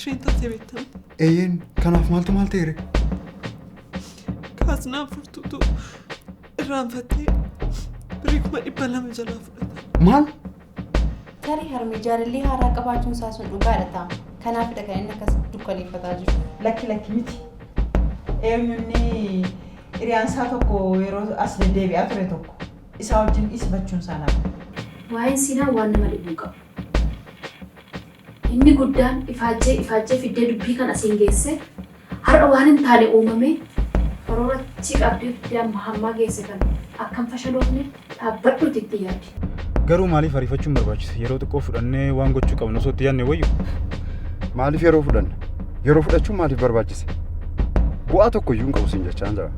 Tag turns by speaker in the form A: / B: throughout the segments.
A: Isheen taatee beektan.
B: Eeyyeen kanaaf maaltu maal ta'eere?
A: Kaaznaa furtuutu irraanfattee birrii 200,000 jalaa fudhatan.
B: Maal?
C: Tarii harmee jaalallee haaraa qabaachuun isaa sun dhugaadha ta'a. Kanaafidha kan inni akkas dukkaneeffataa jiru.
D: Lakki lakki miti. Eenyunni hiriyaan isaa tokko yeroo as deddeebi'aa ture tokko isaa wajjin isifachuun isaa naaf.
E: Waa'een Siinaa waan nama dhibu hin qabu. Inni guddaan ifaajjee ifaajjee fiddee dubbii kana asiin geesse har'a waan hin taane uumamee karoora achi qabdee fiddee amma hammaa geesse kana akka hin fashaloofne dhaabbadhuuti itti yaadi.
F: Garuu maaliif ariifachuun barbaachise? Yeroo xiqqoo fudhannee waan gochuu qabnu osoo itti yaadne wayyu.
B: Maaliif yeroo fudhanna? Yeroo fudhachuun maaliif barbaachise? Bu'aa tokko iyyuu hin qabu siin jechaan jira.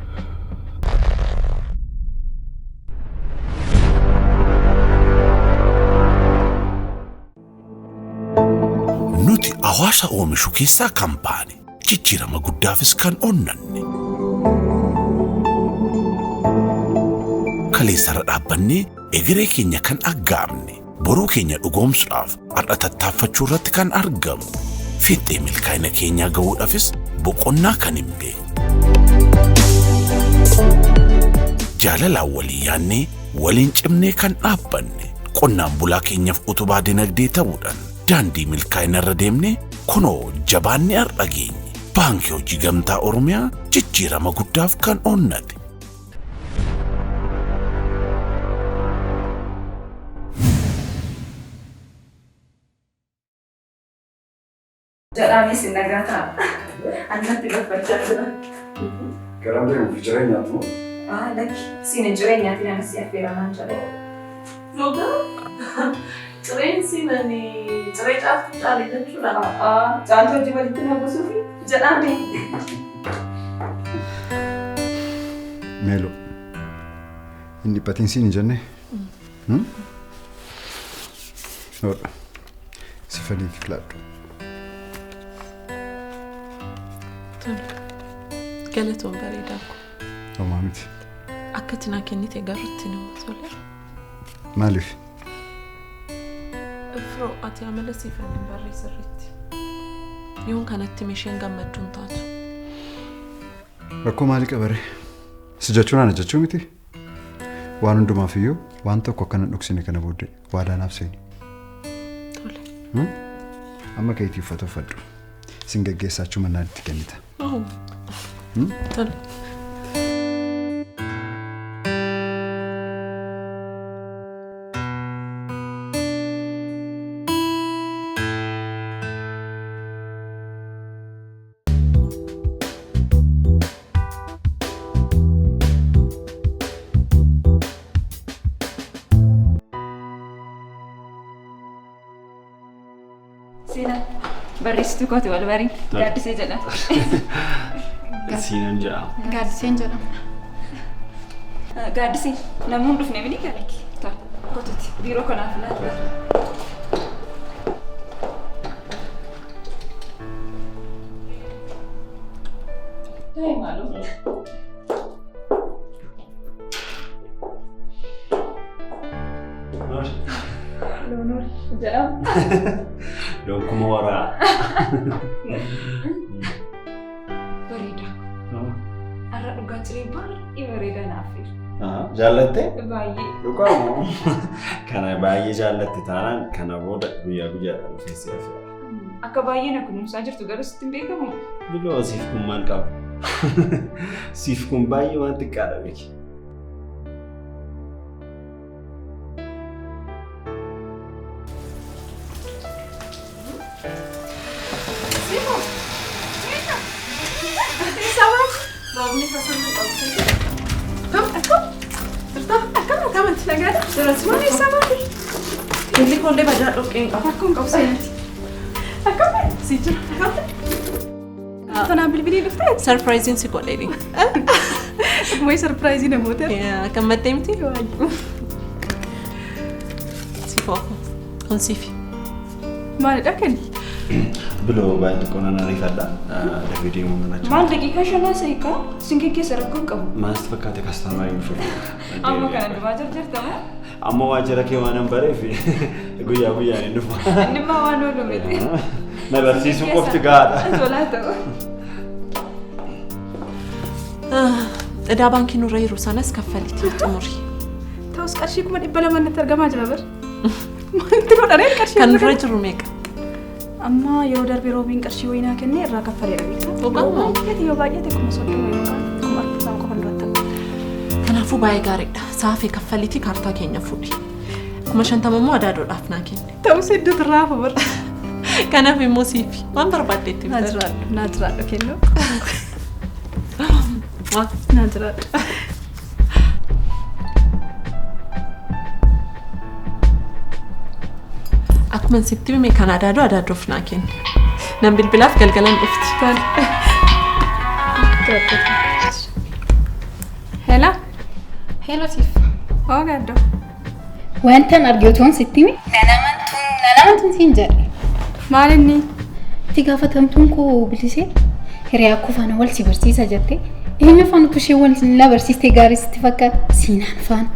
G: Nuti hawaasa oomishu keessaa kan baane jijjiirama guddaafis kan onnanne. Kaleessarra dhaabbannee egeree keenya kan aggaamne boruu keenya dhugoomsuudhaaf har'a tattaaffachuu irratti kan argamu. Fiixee milkaa'ina keenyaa gahuudhaafis boqonnaa kan hin beekne. Jaalalaan walii yaannee waliin cimnee kan dhaabbanne qonnaan bulaa keenyaaf utubaa dinagdee ta'uudhaan daandii milkaa'ina irra deemnee kunoo jabaannee har'a geenye. Baankii Hojii Gamtaa Oromiyaa jijjiirama guddaaf kan onnate.
H: Jedhaanis nagaa ta'a. Annatti gaffachaa jira.
B: Garam deemuuf jireenyaatu moo?
H: Ah, lakki siin hin jireenyaatiin anis si affeeramaan jedhe.
A: Dhugaa? Cireen siinani ciree caaltu caale jechuudha.
H: Ah, caaltu hojii walitti na buusuufi jedhaani.
B: Meeloo. Hin dhiphatiin siin hin jenne? Hodha. Si fedhiif filadhu.
A: Tole. Galatoon bareedaa ko.
B: Homaa miti.
A: Akka ati naa kennite garuu itti nama tole.
B: Maaliif?
A: Firoo ati amala siifan hin barree sirriitti. Yoon kanatti isheen gammadduun taatu.
B: Rakkoo maalii qabare? Si jechuun ana jechuu miti? Waan hundumaaf iyyuu waan tokko akkana hin dhoksine kana booddee waadaa naaf seeni.
A: Tole.
B: Amma keetii uffata uffadhu. Sin geggeessaa achuma naan itti kennita.
A: Oh. Tole.
H: Seenaa barreessituu kooti wal barii Gaaddisee jedhama.
I: Siinan jedhama.
J: Gaaddiseen jedhama.
H: Gaaddisee namoonni dhufne mini galaki. Tole kotuti biiroo kanaaf laata. Taa'e maaloo. Loonoor jedhama.
I: Donkuma waraa.
H: Bareeda. Har'a dhugaa ciree baay'ee bareedaa naaf feera.
I: Jaallatte?
H: Baay'ee.
I: Dhugaa moo? Kana baay'ee jaallatte taanaan kana booda guyyaa guyyaadhaan dhufee si affeera.
H: Akka baay'ee na kunuunsaa jirtu garuu sitti hin beekamu.
I: Biloo siif kun maal qaba? Siif kun baay'ee waan xiqqaadha beeki.
A: Roobni haasawuu qabu. Kam akkam? Turtaa akkam akkamatti nagaadha? Jiraachuma eessaa baate? Illi koollee badaa dhoqqee hin qabu.
H: Rakkoon qabu seenati. Akkam
A: Si jira. Akkam?
H: Tanaan bilbilii dhuftee?
A: Sarpiraayiziin si godheeni.
H: Dhuguma sarpiraayizii namoota.
A: Gammaddee miti? Siif oofu. Kun siifi.
H: Maalidha kenni?
I: Biloo baay'ee xiqqoo nan ariifadha. Dafee deemuu nan achi.
H: Maal daqiiqaa shanaa seekaa? Sin geggeessa rakkoon qabu.
I: Maal sitti fakkaate kastaamarii dhufe?
H: Amma kana duwwaa jarjartama.
I: Amma waajjira kee waan hin bareef guyyaa guyyaan hin dhufa.
H: Inni immoo waan oolu miti.
I: Na barsiisuu qofti gahaadha.
H: Tolaa ta'u.
A: Idaa baankii nurra jiru sanas kaffalitii xumuri.
H: Ta'us qarshii 200,000 natti argamaa jira bar. Maalitti godhaneen qarshii
A: Kan nurra jiru meeqa?
H: Amma yeroo darbe roobiin qarshii wayinaa kennee irraa kaffaleera beektaa.
A: Dhugaa moo?
H: Baay'ate yoo baay'ate 30,000 yookaan 40,000 qofa nurratti hafa.
A: Kanaafuu baay'ee gaariidha. Saafee kaffalitii kaartaa keenya fuudhi. 50,000 immoo adaadoodhaaf naa kenni.
H: Ta'us hedduutu irraa hafa bar.
A: Kanaaf immoo siifi waan barbaadde itti
H: Naa
A: bitadhu.
H: jiraadhu naa jiraadhu kennuu.
A: Waa.
H: Naa jiraadhu.
A: Akkuma sitti hime kan adaadoo adaadoof naa kenni. Nan bilbilaaf galgalan dhufti.
H: Hello.
C: Hello siif.
H: Oo gaaddoo.
C: Wantan arge utuun sitti hime nan amantuun nan amantuun siin jedhe.
H: Maal inni?
C: Itti gaafatamtuun koo bilisee hiriyaa koo faana wal si barsiisa jette. Eenyu faana utuu ishee wal na barsiistee gaarii sitti fakkaata? Siinaan faana.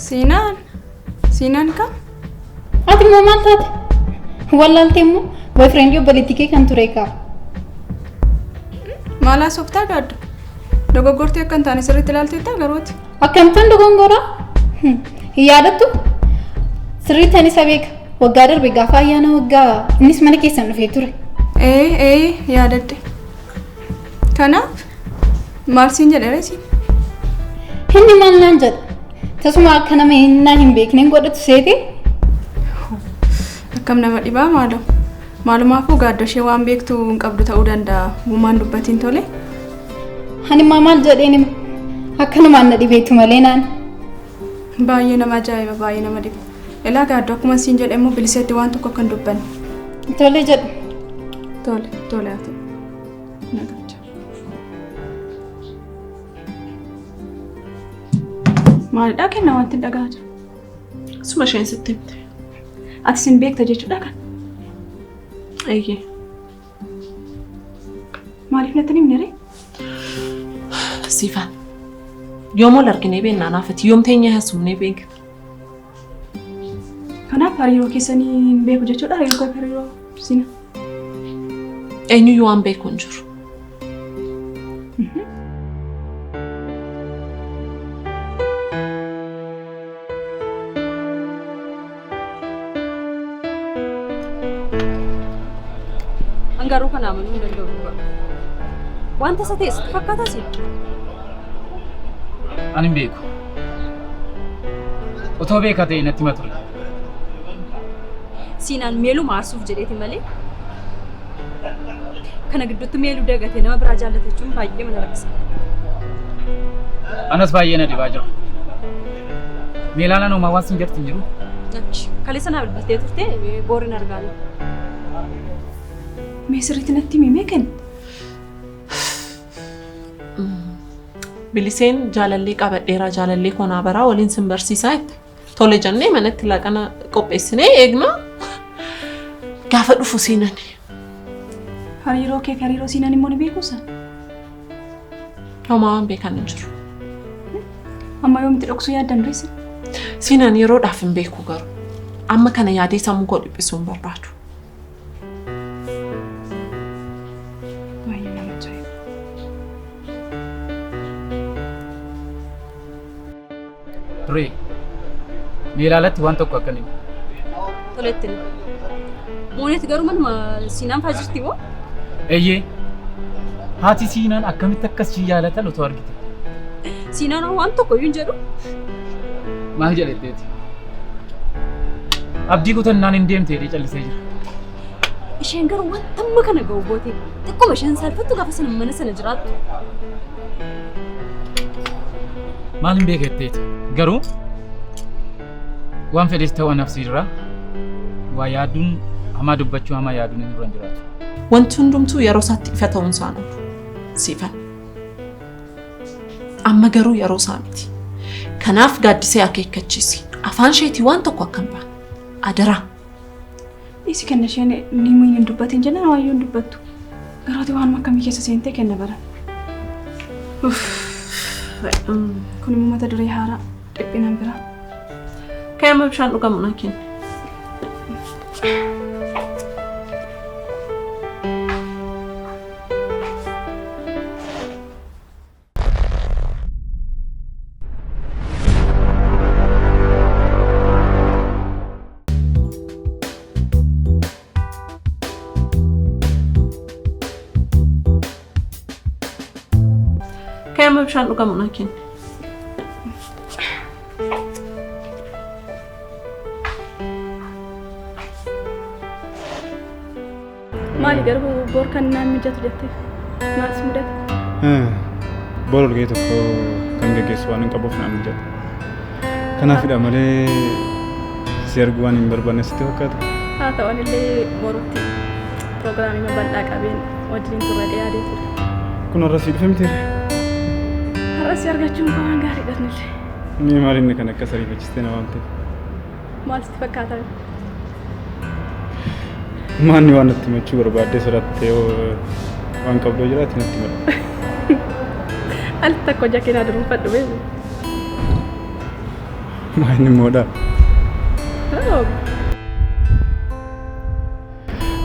H: Siinaan? Siinaan kam?
C: Ati immoo maal taate? Wallaaltee immoo boyfriendii obboleettii kee kan ture kaa.
H: Maal haasoftaa gaaddu? Dogoggortee akka hin taane sirriitti ilaalteettaa garuuti.
C: Akkamittan dogongoraa? Hin yaadattu? Sirriitti ani isa beeka. Waggaa darbe gaafa ayyaana waggaa innis mana keessan dhufee ture.
H: Ee ee yaadadhe. Kanaaf maal siin jedhe ree siin?
C: Inni maal naan jedha? Tasuma akka nama hinnaa hin beekneen godhatu seete?
H: Akkam nama dhibaa maaloo. Maalumaafuu gaaddoo ishee waan beektu hin qabdu ta'uu danda'a. Uumaan dubbatiin tole.
C: Ani immoo maal jedheen hima? Akkanumaan na dhibeetu malee naan.
H: Baay'ee nama ajaa'iba baay'ee nama dhiba. Ilaa gaaddoo akkuma siin jedhe immoo biliseetti waan tokko akka hin dubbanne.
C: Tole jedhu.
H: Tole tole haa ta'u. Nagaa. Maalidhaa kenna wanti hin dhagahaa jiru?
A: Suma isheen sitti himte.
H: Ati sin beekta jechuudha kan?
A: Eeyyee.
H: Maaliif natti hin himne ree?
A: Siifan. Yoom ol arginee beeknaa naafati? Yoom teenya haasofnee beekna?
H: Kanaaf hariiroo keessanii hin beeku jechuudha hariiroo kee fi hariiroo Sina.
A: Eenyuyyuu waan beeku hin jiru.
E: An garuu kana amanuu hin danda'u dhugaa. Wanta isa ta'e sitti fakkaataa si?
J: Ani hin beeku. Otoo beekaa ta'e natti hima ture.
E: Siinaan meeluma aarsuuf jedheeti malee kana gidduutti meeluu dagatee nama biraa jaallate jechuun baay'ee mana rakkisa.
J: Anas baay'ee na dhibaa jira. Meelaan homaa waan sin jettu hin jiru.
E: Achi kaleessa naa bilbiltee turte boorin argaanii.
H: Mee sirriitti natti himi mee kenna?
A: Biliseen jaalallee qabadheeraa jaalallee koo naa baraa waliin sin barsiisaa jette. Tole jennee manatti laaqana qopheessinee eegna. Gaafa dhufu siinani.
H: Hariiroo kee fi hariiroo siinan immoo ni beekuu isaan?
A: Homaa waan beekan hin jiru.
H: Amma yoomitti dhoksuu yaaddan ree isin?
A: Siinan yeroodhaaf hin beeku garuu. Amma kana yaadee sammuu koo dhiphisuu hin barbaadu.
H: Baay'ee nama ajaa'iba.
J: Duree meelaalatti waan tokko akka hin
E: Toletti. Mooneet garuu manuma siinaan fa'aa jirti moo?
J: Eeyyee. Haati siinaan akkamitti akkas si jaalatan otoo argite.
E: Siinaan waan tokko iyyuu hin jedhu.
J: Maal jedhetteeti? Abdii kutannaan hin deemte jedhee callisee jira.
E: Isheen garuu wanta amma kana ga'u goote xiqquma isheen saalfattu gaafa sana mana sana jiraattu.
J: Maal hin beeketteeti? Garuu waan fedhes ta'u anaaf si irraa waa yaaduun hamaa dubbachuu hamaa yaaduun inni irra hin jiraatu.
A: Wanti hundumtuu yeroo isaatti ifa ta'uun isaa hin oolu. Siifan. Amma garuu yeroo isaa miti. Kanaaf gaaddisee akeekkachiisi. Afaan isheetii waan tokko akka hin baane. Adaraa.
H: Dhiisi kenna isheen ni muyin hin dubbatin jennaan waayyuu hin dubbattu. Garuu ati waanuma akkamii keessa seentee kenna bara. Kun immoo mata duree haaraa dhiphinaan biraa.
A: Ka'ee amma bishaan dhugamu naa kenni. Ka'ee bishaan dhugamu naa kenni.
H: Maali garuu bor kan naan mijatu jettee maal si mudate?
F: Bor ol ga'ii tokko kan geggeessu waan hin qabuuf naan mijata. Kanaafidha malee si arguu waan hin barbaanne sitti fakkaata.
H: Haa ta'u anillee borutti piroogiraamii bal'aa qabeen wajjin turre yaadee ture.
F: Kun har'a si dhufe mitiire?
H: Har'a si argachuun koo waan gaariidha nillee.
F: Mee maal inni kan akkas ariifachiistee na waamteef?
H: Maal sitti fakkaata?
F: Maanni waan natti himachuu barbaaddee sodaattee waan qabdoo jiraate natti himadhu.
H: Al takka hojii keenyaa duruunfadhu beeku.
F: Maal inni immoodha?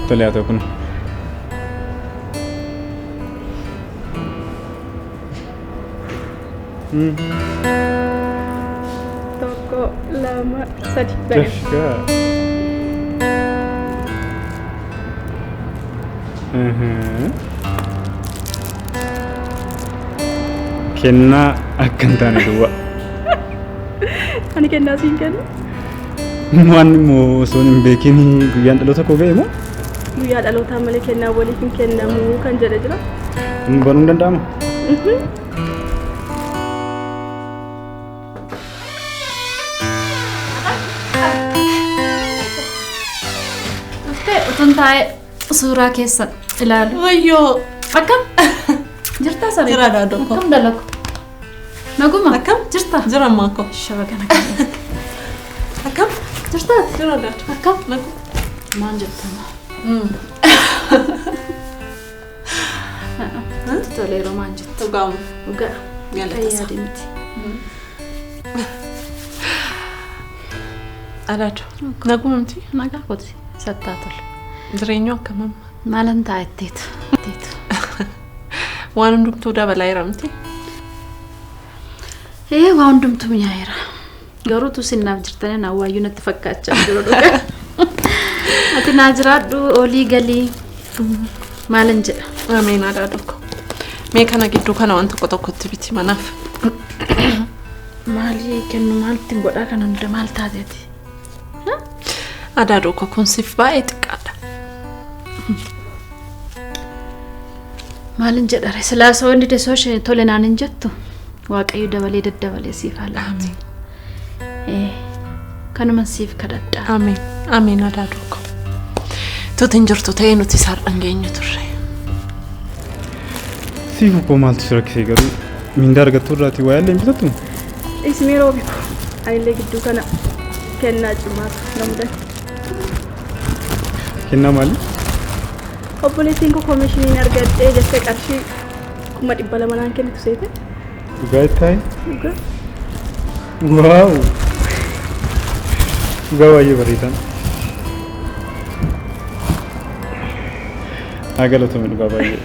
F: Tole haa ta'u kun.
H: Tokko, lama, sadi. Bane.
F: Dafgaa. Kennaa akka hin taane duwwaa.
H: Ani kennaa siin kennu.
F: Waan immoo osoo hin beekin guyyaan dhaloota koo ga'e moo?
H: Guyyaa dhalootaa malee kennaa waliif hin kennamu kan jedhe jira.
F: Banuun hin danda'amu?
E: Dhuftee utuun taa'ee suuraa keessa ilaalu.
A: Wayyoo!
E: Akkam? Jirtaa saree?
A: Jira daadoo koo.
E: Akkam dalagu? Naguma?
A: Akkam?
E: Jirta?
A: Jira ammaa koo.
E: Shaba kana kana.
A: Akkam?
E: Jirtaati?
A: Jira daadoo.
E: Akkam?
A: Naguma.
E: Maal jettama? Natti toleeroo maal jettu?
A: Dhugaamu.
E: Dhugaa.
A: Galata isaa.
E: Fayyaa miti.
A: Adaadoo. Naguma miti?
E: Nagaa kooti. Sattaa tola.
A: Jireenyu akkam amma?
E: Maalan ta'a jetteetu.
A: Waan hundumtuu dabalaa jira miti?
E: Ee waa hundumtuu mi'aayeera. Garuu tu sinnaaf jirtanii na waayyuu natti fakkaachaa jiru dhugaa. Ati naa jiraadhu olii galii maalan jedha.
A: Ameen adaadoo koo. Mee kana gidduu kana waan tokko tokkotti biti manaaf.
E: Maali kennu maal ittiin godhaa kana hunda maal taateeti?
A: Adaadoo koo kun siif baay'ee xiqqaadha.
E: Maalin jedha ree silaa osoo inni desoo ishee tole naan hin jettu Waaqayyo dabalee daddabalee siif haa laatu. Ee kanuman siif kadhadha.
A: Ameen. Ameen adaadoo koo. Tuutiin jirtu ta'ee nuti isaan geenyu turre.
F: Siifu koo maaltu si rakkisee garuu mindaa argattu irraatii waa yaallee hin bitattu?
H: Ismee roobi koo. Anillee gidduu kana kennaa cimaatu na mudate.
F: Kennaa maali?
H: Obboleettiin koo koomishiniin argadhee jettee qarshii 200,000 naan kennitu seete.
F: Dhugaa ittaayi?
H: Dhugaa.
F: Waaw! Dhugaa baay'ee bareedan. Haa galatoomi dhugaa baay'ee.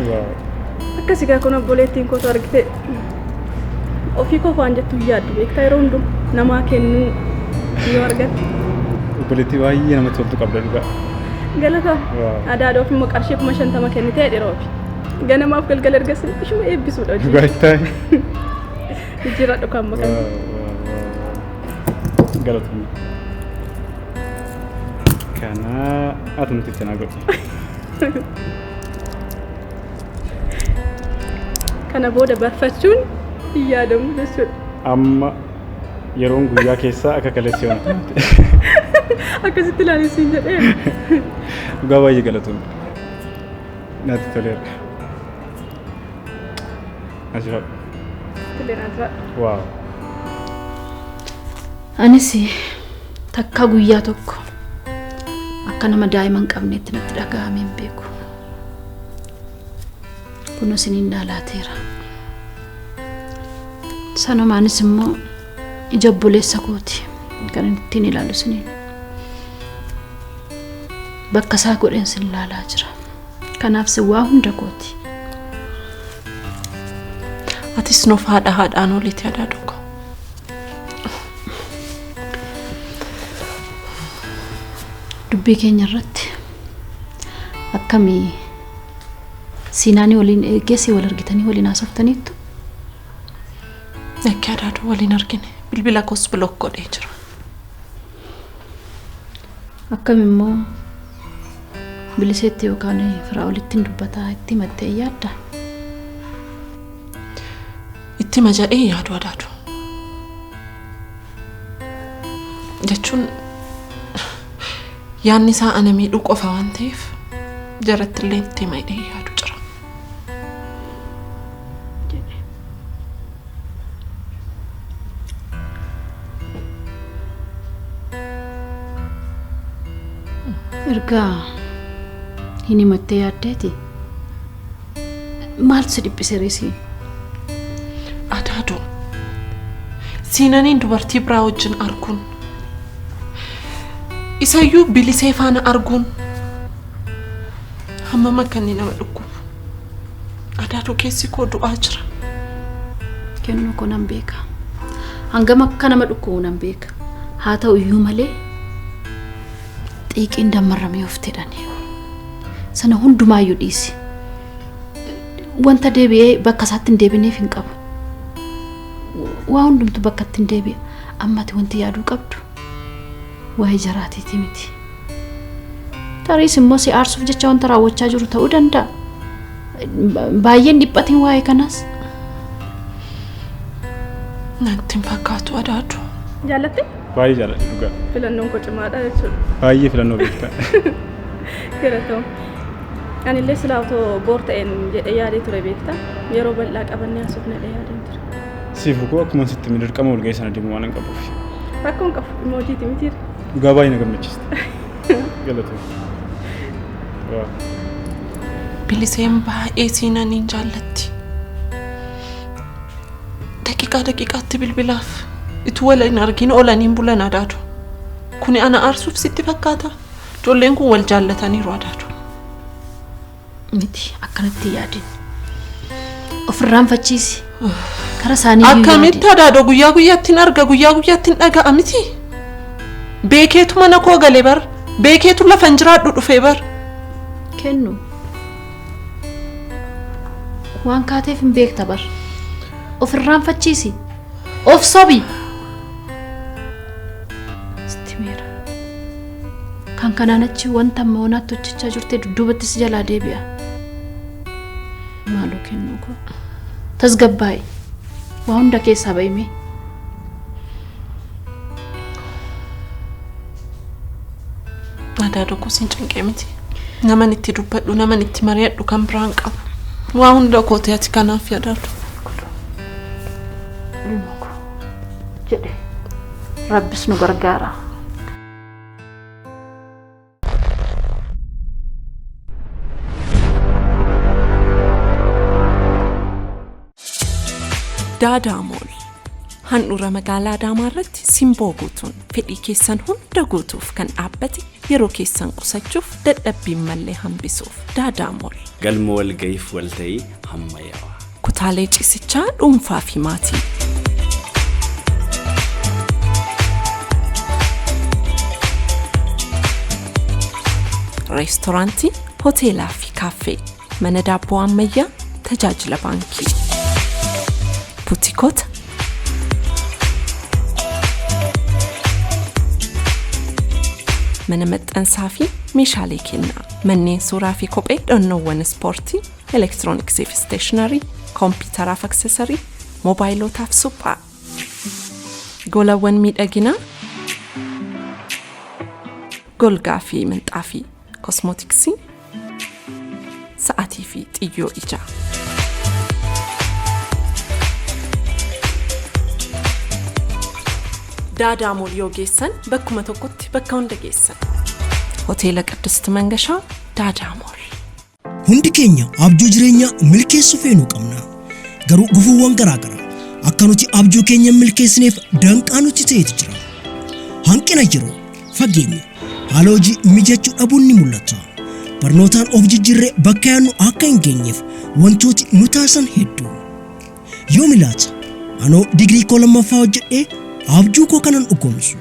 F: Waaw!
H: Akkas egaa kun obboleettiin kootu argite ofii koo waan jettu hin yaaddu beektaa yeroo hundumaa namaa kennuu yoo argatte.
F: Obboleettii baay'ee namatti toltu qabda dhugaa.
H: Galata
F: Waaw!
H: adaadoof immoo qarshii 50,000 kennitee dhiroofi. Ganamaaf galgala erga ishuma eebbisuudha hojii.
F: Dhugaa ittaayi?
H: Jijjiirradhu kan amma kana.
F: Galatoomi. Kana atumti itti naa godhi.
H: Kana booda barfachuun hin yaadamu jechuudha.
F: Amma yeroon guyyaa keessaa akka kaleessi yoo natti.
H: Akkasitti ilaalisiin jedhee.
F: Dhugaa baay'ee galatoomi. Natti toleera. Ajiraadhu.
H: Illee naa jiraadhu.
F: Waaw.
E: Anis takka guyyaa tokko akka nama daa'ima hin qabneetti natti dhaga'amee hin beeku. Kun isiniin naa laateera. Sanumaanis immoo ija obboleessa kooti kan inni ittiin ilaalu isiniin. Bakka isaa godheen sin laalaa jira. Kanaaf si waa hunda kooti.
A: Atis nuuf haadha haadhaan oliiti adaaduu koo.
E: Dubbii keenya irratti akkamii Siinaanii waliin geessee wal argitanii waliin haasoftaniittu?
A: Lakki adaaduu waliin argine bilbila koos block godhee jira.
E: Akkam immoo biliseetti yookaan Firaa'olitti hin dubbataa itti himattee yaadda?
A: Itti hima jedhee yaadu adaadu. Jechuun yaadni isaa ana miidhuu qofa waan ta'eef jaratti illee itti hima jedhee yaadu jira.
E: Erga hin himattee yaaddeeti maaltu si dhiphise reesii?
A: Adaaduu siinaniin dubartii biraa wajjin arguun isayyuu bilisee faana arguun hammam akka inni nama dhukkubu. Adaaduu keessi koo du'aa jira.
E: Kennuu koo nan beeka. Hangam akka nama dhukkubu nan beeka. Haa ta'u iyyuu malee xiiqiin dammarramee of jedhani. Sana hundumaayyuu dhiisi. Wanta deebi'ee bakka isaatti hin deebineef hin qabu. Waa hundumtu bakka itti hin deebi'a. Ammati wanti yaaduu qabdu waa'ee jaraatiiti miti. Tariis immoo si aarsuuf jecha wanta raawwachaa jiru ta'uu danda'a. Baay'een dhiphatiin waa'ee kanaas.
A: Natti hin fakkaatu adaadu.
H: Jaallatte?
F: Baay'ee jaalladhe dhugaa.
H: Filannoon koo cimaadha jechuudha.
F: Baay'ee filannoo beektaa.
H: Galatoom. Anillee silaa otoo boor ta'een jedhee yaadee ture beektaa. Yeroo bal'aa qabannee haasofna jedhee yaadeen ture.
F: Siif koo akkuma sitti hime dirqama walga'ii sana deemuu waan hin qabuuf.
H: Rakkoon qabu dhimma hojiiti mitiire.
F: Dhugaa baay'ee na gammachiiste. Galatoom. Waa.
A: Biliseen baay'ee siinaniin jaallatti. Daqiiqaa daqiiqaatti bilbilaaf. Ituu wal hin argin oolaniin bulan adaadu. Kuni ana aarsuuf sitti fakkaata? Ijoolleen kun wal jaallataniiru adaadu.
E: Miti akkanatti hin yaadin. Of irraanfachiisi. Kara isaanii iyyuu yaadi.
A: Akkamitti adaadoo guyyaa guyyaatti hin arga guyyaa guyyaatti hin dhaga'a miti. Beekeetu mana koo gale bar. Beekeetu lafa hin jiraadhu dhufee bar.
E: Kennu. Waan kaateef hin beekta bar. Of irraanfachiisi. Of sobi. Sitti meera. Kan kanaan achi wanta amma honaatti hojjechaa jirte dudduubatti si jalaa deebi'a. Maaloo kennuu koo. Tasgabbaa'i. Waa hunda keessaa ba'imee.
A: Aadaa tokko sin cinqee miti. Naman itti dubbadhu, naman itti mari'adhu kan biraan qabu. Waa hunda kooti ati kanaaf yaadaadhu.
E: Ilma koo jedhe Rabbis nu gargaara.
A: Daadaa Mool handhuura magaalaa Adaamaa irratti simboo guutuun fedhii keessan hunda guutuuf kan dhaabbate yeroo keessan qusachuuf dadhabbiin mallee hambisuuf Daadaa Mool.
I: Galma walga'iif walta'ii hammayyaawaa.
A: Kutaalee ciisichaa dhuunfaa fi maatii. Reestoraantii, hoteelaa fi kaaffee, mana daabboo ammayyaa, tajaajila baankii. Butikoota, mana maxxansaa fi meeshaalee kennaa, manneen suuraa fi kophee, dhonnoowwan ispoortii, elektirooniksii fi isteeshinarii, kompiitaraaf aksesarii, mobaayilootaaf suphaa. Golawwan miidhaginaa, golgaa fi minxaafii, kosmootiksii, sa'atii fi xiyyoo ijaa. Daadaa Mool yoo geessan bakkuma tokkotti bakka hunda geessan. Hoteela Qiddist Mangashaa Daadaa Mool.
K: Hundi keenya abjuu jireenyaa milkeessuu feenuu qabna. Garuu gufuuwwan garaa garaa akka nuti abjuu keenya hin milkeessineef danqaa nutti ta'etu jira. Hanqina yeroo, fageenya, haala hojii mijachuu dhabuun ni mul'ata. Barnootaan of jijjiirree bakka yaadnu akka hin geenyeef wantooti nu taasisan hedduu. Yoomi laata anoo digirii koo lammaffaa hojjedhee abjuu koo kanan dhugoomsu?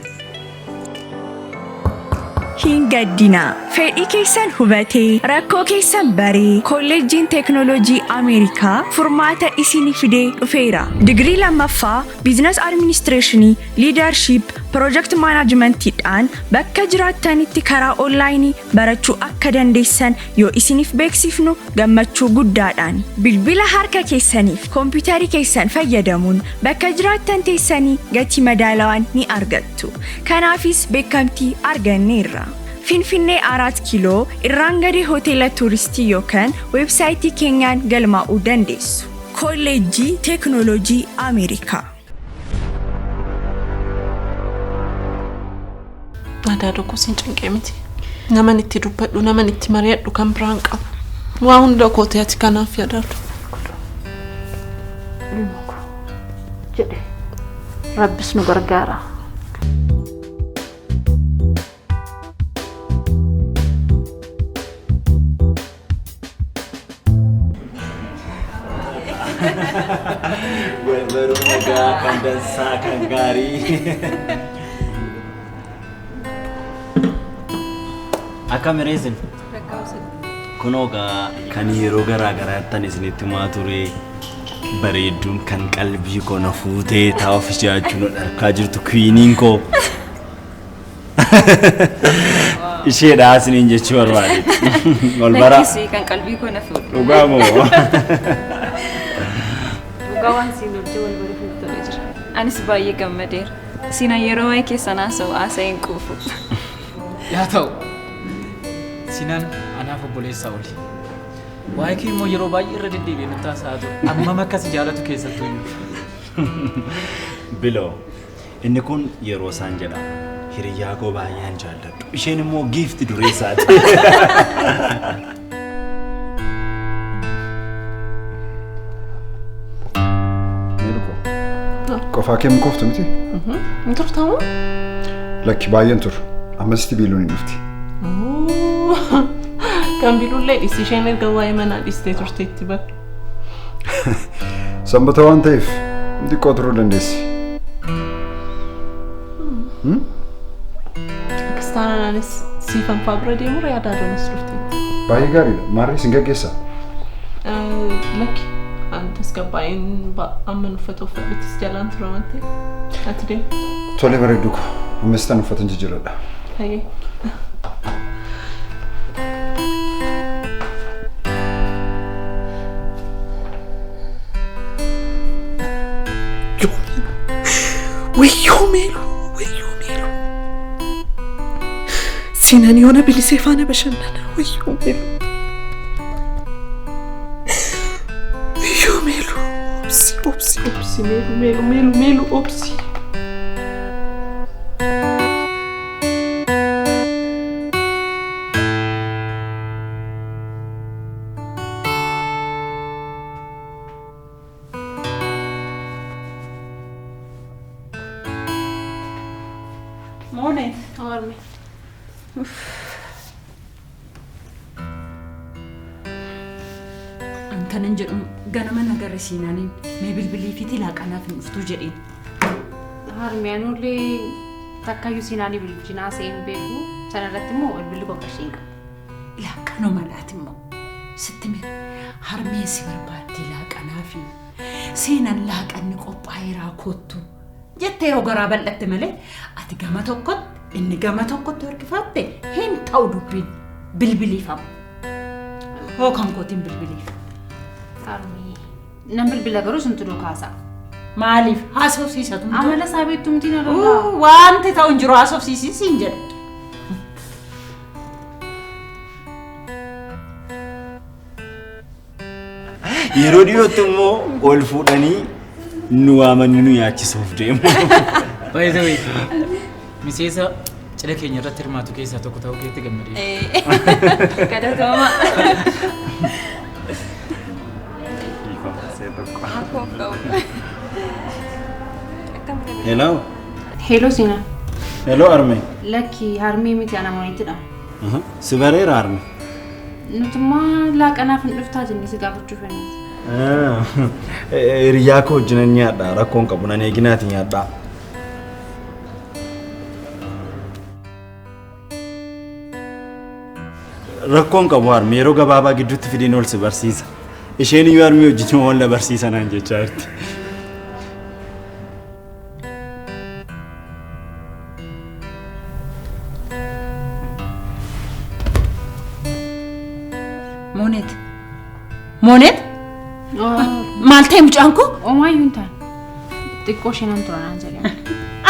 L: Hin gaddinaa. Fedhii keessan hubatee, rakkoo keessan baree, Kolleejjiin Teeknooloojii Ameerikaa furmaata isinii fidee dhufeera. Digirii lammaffaa Business Administration, Leadership, Project Managementiidhaan bakka jiraattanitti karaa onlaayinii barachuu akka dandeessan yoo isiniif beeksifnu gammachuu guddaadhaan. Bilbila harka keessaniif kompiitarii keessan fayyadamuun bakka jiraattan teessanii gatii madaalawaan ni argattu. Kanaafis beekamtii arganneerra. Finfinnee Araat Kiiloo Irraangadee Hoteela Tuuristii yookaan weebsaayitii keenyaan galmaa'uu dandeessu. Kolleejjii Teeknooloojii Ameerikaa.
A: Adaadoo koo siin cinqee miti. Naman itti dubbadhu, naman itti mari'adhu kan biraan qabu. Waa hunda kooti ati kanaaf yadaadhu.
E: Ilma koo jedhe Rabbis nu gargaara.
I: Baruu nagaa kan dansaa kan gaarii. Akkam reesin? Kunoo gaa kan yeroo garaa garaattan isinitti himaa ture bareedduun kan qalbii koo na fuutee taa'uuf jiraachuu na dharkaa jirtu kwiiniin koo. Isheedha isiniin jechuu barbaade. Ol bara.
M: Lakkisii kan qalbii koo na fuudhe.
I: Dhugaa moo?
M: Dhugaa waan siin hojii wal baruuf nutti tolee jira. Anis baay'ee gammadeera. Siinan yeroo waa'ee keessan haasa'u haasa'ee hin quufu.
J: Yaa ta'u Siinaan anaaf obboleessaa oli. Waa'ee kee immoo yeroo baay'ee irra deddeebi'ee nutti haasa'aa ture. Ammam akka si jaalatu keessattuu iyyuu.
I: Biloo Inni kun yeroo isaan jedha. Hiriyyaa koo baay'een jaalladhu. Isheen immoo giifti dureessaati.
B: Qofaa kee mukooftu miti?
A: Hin turtamu?
B: Lakki baay'een turu. Ammasitti biiluun hin dhufti.
A: Kan biiluullee dhisi isheen erga waa'ee manaa dhistee turteetti bara.
B: Sanbata waan ta'eef xiqqoo turuu dandeessi.
A: Akkas taanaan anis siifan fa'aa bira deemuu yaadaa doonis dhufte.
B: Baay'ee gaariidha. Maarree isin gaggeessaa?
A: Lakki an tasgabbaa'een amman uffata uffadhuttis jalaan tura waan ta'eef. Ati deemi.
B: Tole bareedduu koo. Ammas tan uffatan jijjiiradha.
A: Hayyee. Wayyoo meeluu, wayyoo meeluu. Siinan yoona bilisee faana bashannana. Wayyoo meeluu. Wayyoo meeluu. Obsi, obsi, obsi meeluu, meeluu, meeluu, meeluu, obsi.
D: Moone.
H: Harme.
N: An kanan jedhu ganama nagarre siinaaniin mee bilbilii fi laaqanaaf hin dhuftuu jedheen.
C: Harme anullee takkayyuu siinaanii bilbilchiin haasa'ee hin beeku. Sana irratti immoo bilbilli koo qarshii hin qabu.
N: Laaqanuma laati immoo sitti mira harmee si barbaaddi laaqanaa fi seenan laaqanni qophaa'eeraa kottu jettee yoo garaa bal'atte malee ati gama tokkotti inni gama tokkotti harkifatte hin ta'u dubbiin bilbiliifamu. Hoo kan kootiin bilbiliif.
C: Harmee nan bilbila garuu suntu duukaa
N: Maaliif haasofsiisatu?
C: Amala isaa beektumtiin olola.
N: Wanti ta'u hin jiru haasofsiisin siin jedha.
I: Yeroo dhiyootti immoo ol fuudhanii nu waamanii nu nyaachisuuf deemu.
J: By the way, miseensa cidha keenya irratti hirmaatu keessaa tokko ta'uu keetti gammadee.
M: Galatooma.
I: Hello.
C: Hello Sina.
I: Hello Arme.
E: Lakki harmee miti ana moonittidha.
I: Si bareera harme.
E: Nutummaa laaqanaaf hin dhuftaa jennee si gaafachuu feene.
I: Hiriyaa koo wajjinan nyaadha rakkoon qabu nan eeginaati nyaadha. Rakkoon qabu harme yeroo gabaabaa gidduutti fidiin ol si barsiisa. Isheen iyyuu harmee wajjin wal na barsiisa naan jechaa jirti.
N: Moonet. Moonet? Maal ta'e mucaan koo?
E: Omaayyuu hin taane. Xiqqoo ishee nan tura naan jedhe.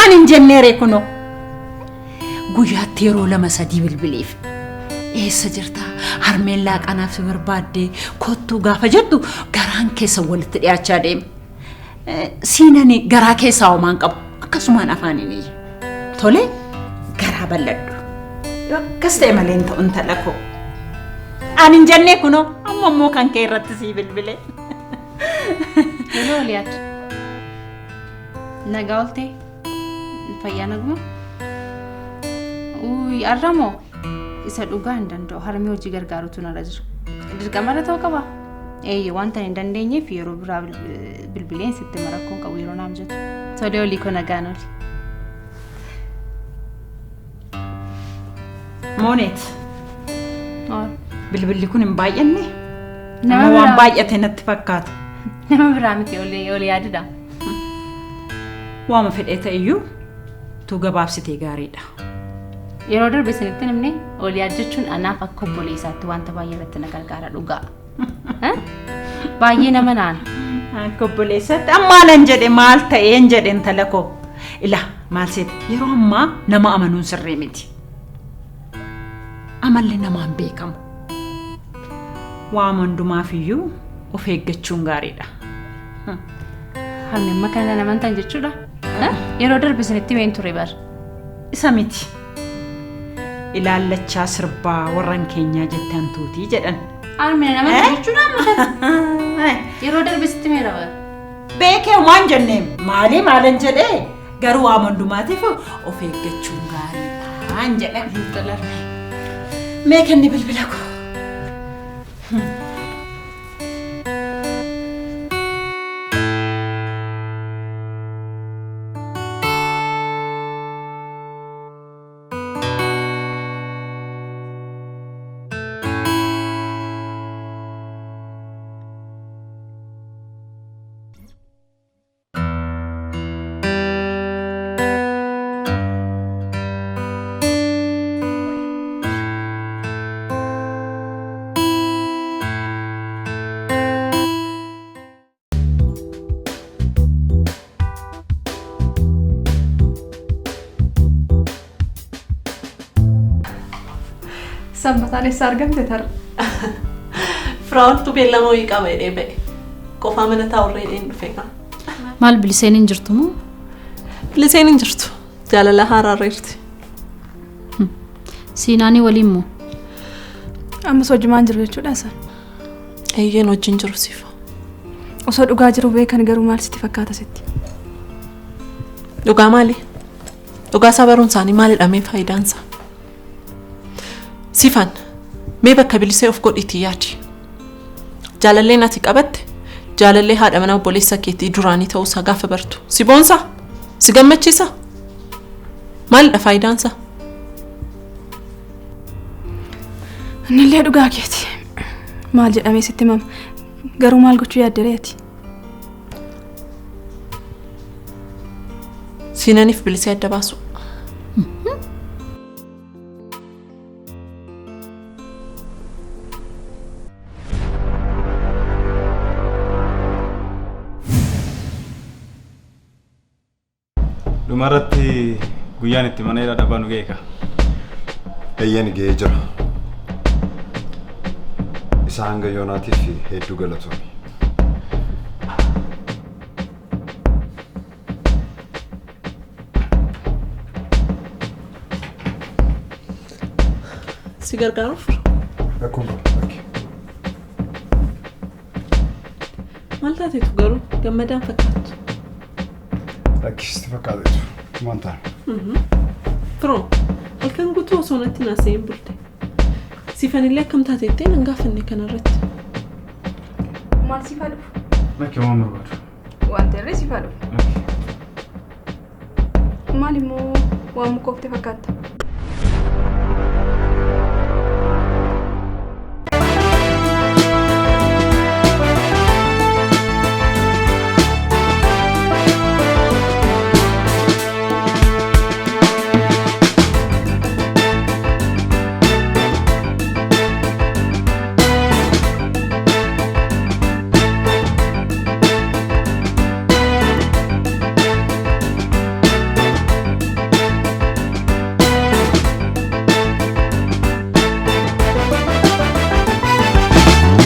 N: Ani hin jenneere kunoo. Guyyaatti yeroo 2 3 bilbileef. Eessa jirta? Harmeen laaqanaaf si barbaadde kottuu gaafa jettu garaan keessa walitti dhiyaachaa deema. Siinani garaa keessaa homaan qabu akkasumaan afaaniin iyya. Tole garaa bal'adhu. Yoo akkas ta'e malee hin ta'u intala koo. Ani hin jennee kunoo amma immoo kan kee irratti sii bilbile.
E: Hello Oliyaad. Nagaa ooltee? Fayyaa naguma? Uy, har'a moo? Isa dhugaa hin danda'u. Harmee hojii gargaarutu narra jira. Dirqama irra ta'uu qaba. Eeyyee wanta hin dandeenyeef yeroo biraa bilbileen sitti hima rakkoon qabu yeroo naaf jettu. Tolee olii koo nagaan oli.
N: Mooneet. Bilbilli kun hin baay'anne?
E: Nama
N: Nama waan
E: biraa-
N: baay'ate natti fakkaata.
E: Nama biraa miti olii olii yaadidha.
N: Waama fedhee ta'eyyuu utuu gabaabsitee gaariidha.
E: Yeroo darbe isinitti hin himne olii jechuun anaaf akka obboleessaatti wanta baay'ee irratti na gargaara dhugaa. Baay'ee nama naan.
N: Akka obboleessaatti ammaa nan jedhe maal ta'een jedhe intala koo. Ilaa maal seete yeroo ammaa nama amanuun sirrii miti. Amalli namaan beekamu. Waama hundumaaf iyyuu of eeggachuun gaariidha.
E: Harmi amma kana nan amantan jechuudha. Yeroo darbe isinitti himeen ture bar.
N: Isa miti. Ilaallachaa sirbaa warran keenyaa jette hantuutii jedhan.
E: Harmi nan amantan jechuudha amma kana. Yeroo darbe sitti himeera bar.
N: Beekee waan jennee maalii maalan jedhee garuu waama hundumaatiif of eeggachuun gaariidhaan jedhan. Mee kenni bilbila koo.
H: Sanbataan eessa argamte tarra?
A: Firaa'oltu beellama wayii qaba jedhee ba'e. Qofaa mana taa'urree jedheen dhufe kaa.
E: Maal biliseen hin jirtu moo?
A: Biliseen hin jirtu. Jaalala haaraarra jirti.
E: Siinaanii waliin moo?
H: Ammas hojimaan jiru jechuudha isaan.
A: Eeyyeen wajjin jiru siifa.
H: Osoo dhugaa jiru beekan garuu maal sitti fakkaata sitti?
A: Dhugaa maali? Dhugaa isaa baruun isaanii maalidha mee faayidaan isaa? Sifan, mee bakka bilisee of godhiitii yaadi. Jaalalleen ati qabatte jaalallee haadha manaa obboleessa keetii duraanii ta'uusaa gaafa bartu. Si boonsaa? Si gammachiisa? Maalidha faayidaan isaa?
H: Innillee dhugaa keeti. Maal jedhamee sitti himama? Garuu maal gochuu yaadde ati?
A: Siinaniif bilisee adda baasu.
F: Dhumarratti guyyaan itti mana hidhaa dhabaa nu ga'e kaa.
B: Eeyyeen ga'ee jira. Isa hanga yoonaatiif hedduu galatoomi.
A: Si gargaaruuf?
B: Rakkoon qabu. Lakki.
A: Maal taateetu garuu gammadaan fakkaattu.
B: Lakki sitti fakkaateetu. Waan taane.
A: Firoo Halkan guutuu osoo natti naasa'een bulte. Siifanillee akkam taatettee nan gaafanne kanarratti.
M: Maal siif haa dhufu?
F: Lakki waan barbaadu.
M: Wanta irree siif haa dhufu. Maal immoo waan mukoofte fakkaatta?